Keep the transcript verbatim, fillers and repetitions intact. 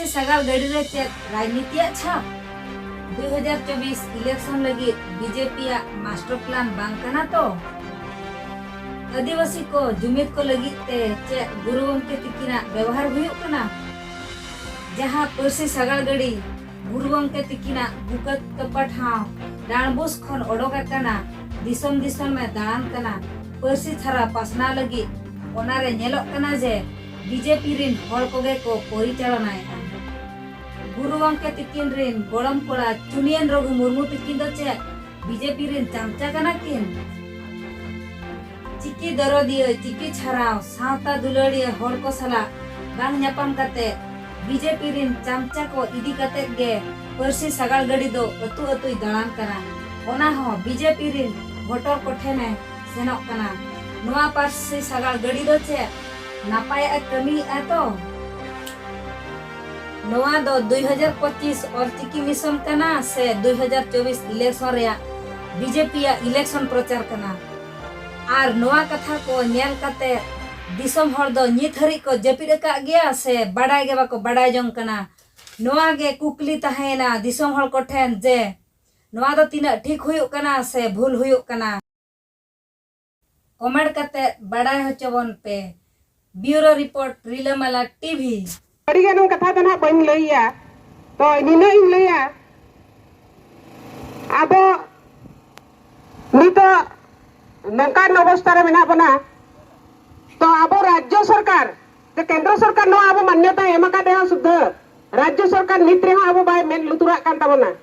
ᱥᱟᱜᱟᱲ ᱜᱟᱹᱰᱤ ᱨᱮ ᱪᱮᱫ ᱨᱟᱡᱽᱱᱤᱛᱤᱭᱟᱜ ᱪᱷᱟᱯ? ᱫᱩ ᱦᱟᱡᱟᱨ ᱪᱚᱵᱵᱤᱥ ᱤᱞᱮᱠᱥᱚᱱ ᱞᱟᱹᱜᱤᱫ ᱵᱤᱡᱮᱯᱤᱭᱟᱜ ᱢᱟᱥᱴᱟᱨ ᱯᱞᱟᱱ ᱵᱟᱝ ᱠᱟᱱᱟ ᱛᱚ? ᱟᱹᱫᱤᱵᱟᱹᱥᱤ ᱠᱚ ᱡᱩᱢᱤᱫ ᱠᱚ ᱞᱟᱹᱜᱤᱫ ᱛᱮ ᱪᱮᱫ ᱜᱩᱨᱩ ᱜᱚᱢᱠᱮ ᱛᱤᱠᱤᱱᱟᱜ ᱵᱮᱣᱦᱟᱨ ᱦᱩᱭᱩᱜ ᱠᱟᱱᱟ? ᱡᱟᱦᱟᱸ ᱯᱟᱹᱨᱥᱤ ᱥᱟᱜᱟᱲ ᱜᱟᱹᱰᱤ ᱜᱩᱨᱩ ᱜᱚᱢᱠᱮ ᱛᱤᱠᱤᱱᱟᱜ ᱵᱩᱠᱟᱹ ᱛᱚᱯᱟ ᱴᱷᱟᱶ ᱰᱟᱸᱰᱵᱩᱥ ᱠᱷᱚᱱ ᱚᱰᱚᱠ ᱟᱠᱟᱱᱟ, ᱫᱤᱥᱚᱢ ᱫᱤᱥᱚᱢ ᱮ ᱫᱟᱬᱟᱱ ᱠᱟᱱᱟ ᱯᱟᱹᱨᱥᱤ ᱪᱷᱟᱨᱟᱣ ᱯᱟᱥᱱᱟᱣ ᱞᱟᱹᱜᱤᱫ, ᱚᱱᱟᱨᱮ ᱧᱮᱞᱚᱜ ᱠᱟᱱᱟ ᱡᱮ ᱵᱤᱡᱮᱯᱤ ᱨᱤᱱ ᱦᱚᱲ ᱠᱚᱜᱮ ᱠᱚ ᱯᱚᱨᱤᱪᱟᱞᱚᱱᱟᱭᱮᱫᱼᱟ᱾ ᱜᱩᱨᱩ ᱜᱚᱢᱠᱮ ᱛᱤᱠᱤᱱ ᱨᱤᱱ ᱜᱚᱲᱚᱢ ᱠᱚᱲᱟ ᱪᱩᱱᱤᱭᱟᱹᱱ ᱨᱚᱜᱷᱩ ᱢᱩᱨᱢᱩ ᱛᱤᱠᱤᱱ ᱫᱚ ᱪᱮᱫ ᱵᱤᱡᱮᱯᱤ ᱨᱤᱱ ᱪᱟᱢᱪᱟ ᱠᱟᱱᱟ ᱠᱤᱱ? ᱪᱤᱠᱤ ᱫᱚᱨᱚᱫᱤᱭᱟᱹ, ᱪᱤᱠᱤ ᱪᱷᱟᱨᱟᱣ, ᱥᱟᱶᱛᱟ ᱫᱩᱞᱟᱹᱲᱤᱭᱟᱹ ᱦᱚᱲ ᱠᱚ ᱥᱟᱞᱟᱜ ᱵᱟᱝ ᱧᱟᱯᱟᱢ ᱠᱟᱛᱮ ᱵᱤᱡᱮᱯᱤ ᱨᱤᱱ ᱪᱟᱢᱪᱟ ᱠᱚ ᱤᱫᱤ ᱠᱟᱛᱮ ᱜᱮ ᱯᱟᱹᱨᱥᱤ ᱥᱟᱜᱟᱲ ᱜᱟᱹᱰᱤ ᱫᱚ ᱟᱹᱛᱩ ᱟᱹᱛᱩᱭ ᱫᱟᱬᱟᱱ ᱠᱟᱱᱟ᱾ ᱚᱱᱟ ᱦᱚᱸ ᱵᱤᱡᱮᱯᱤ ᱨᱤᱱ ᱵᱷᱳᱴᱚᱨ ᱠᱚ ᱴᱷᱮᱱᱮ ᱥᱮᱱᱚᱜ ᱠᱟᱱᱟ᱾ ᱱᱚᱣᱟ ᱯᱟᱹᱨᱥᱤ ᱥᱟᱜᱟᱲ ᱜᱟᱹᱰᱤ ᱫᱚ ᱪᱮᱫ ᱱᱟᱯᱟᱭᱟᱜ ᱮ ᱠᱟᱹᱢᱤᱭᱮᱫᱼᱟ ᱛᱚ? ᱱᱚᱣᱟ ᱫᱚ ᱫᱩ ᱦᱟᱡᱟᱨ ᱯᱚᱸᱪᱤᱥ ᱚᱞᱪᱤᱠᱤ ᱢᱤᱥᱚᱱ ᱠᱟᱱᱟ ᱥᱮ ᱫᱩ ᱦᱟᱡᱟᱨ ᱪᱚᱵᱵᱤᱥ ᱤᱞᱮᱠᱥᱚᱱ ᱨᱮᱭᱟᱜ ᱵᱤᱡᱮᱯᱤᱭᱟᱜ ᱤᱞᱮᱠᱥᱚᱱ ᱯᱨᱚᱪᱟᱨ ᱠᱟᱱᱟ? ᱟᱨ ᱱᱚᱣᱟ ᱠᱟᱛᱷᱟ ᱠᱚ ᱧᱮᱞ ᱠᱟᱛᱮ ᱫᱤᱥᱚᱢ ᱦᱚᱲ ᱫᱚ ᱱᱤᱛ ᱦᱟᱹᱨᱤᱡ ᱠᱚ ᱡᱟᱹᱯᱤᱫ ᱟᱠᱟᱫ ᱜᱮᱭᱟ ᱥᱮ ᱵᱟᱰᱟᱭ ᱜᱮ ᱵᱟᱠᱚ ᱵᱟᱰᱟᱭ ᱡᱚᱝ ᱠᱟᱱᱟ? ᱱᱚᱣᱟ ᱜᱮ ᱠᱩᱠᱞᱤ ᱛᱟᱦᱮᱸᱭᱮᱱᱟ ᱫᱤᱥᱚᱢ ᱦᱚᱲ ᱠᱚᱴᱷᱮᱱ ᱡᱮ ᱱᱚᱣᱟ ᱫᱚ ᱛᱤᱱᱟᱹᱜ ᱴᱷᱤᱠ ᱦᱩᱭᱩᱜ ᱠᱟᱱᱟ ᱥᱮ ᱵᱷᱩᱞ ᱦᱩᱭᱩᱜ ᱠᱟᱱᱟ? ᱠᱚᱢᱮᱱᱴ ᱠᱟᱛᱮ ᱵᱟᱰᱟᱭ ᱦᱚᱪᱚ ᱵᱚᱱ ᱯᱮ᱾ ᱵᱤᱭᱩᱨᱳ ᱨᱤᱯᱳᱨᱴ, ᱨᱤᱞᱟᱹᱢᱟᱞᱟ ᱴᱤᱵᱷᱤ᱾ ᱟᱹᱰᱤ ᱜᱟᱱ ᱠᱟᱛᱷᱟ ᱫᱚ ᱱᱟᱦᱟᱜ ᱵᱟᱹᱧ ᱞᱟᱹᱭᱟ, ᱛᱚ ᱱᱤᱱᱟᱹᱜ ᱤᱧ ᱞᱟᱹᱭᱟ, ᱟᱵᱚ ᱱᱤᱛᱚᱜ ᱱᱚᱝᱠᱟᱱ ᱚᱵᱚᱥᱛᱟ ᱨᱮ ᱢᱮᱱᱟᱜ ᱵᱚᱱᱟ, ᱛᱚ ᱟᱵᱚ ᱨᱟᱡᱽᱡᱚ ᱥᱚᱨᱠᱟᱨ, ᱡᱮ ᱠᱮᱱᱫᱨᱚ ᱥᱚᱨᱠᱟᱨ ᱱᱚᱣᱟ ᱟᱵᱚ ᱢᱟᱱᱱᱚᱛᱟᱭ ᱮᱢ ᱟᱠᱟᱫ ᱨᱮᱦᱚᱸ ᱥᱩᱫᱷᱟᱹ ᱨᱟᱡᱽᱡᱚ ᱥᱚᱨᱠᱟᱨ ᱱᱤᱛ ᱨᱮᱦᱚᱸ ᱟᱵᱚ ᱵᱟᱭ ᱢᱮᱫ ᱞᱩᱛᱩᱨᱟᱜ ᱠᱟᱱ ᱛᱟᱵᱚᱱᱟ᱾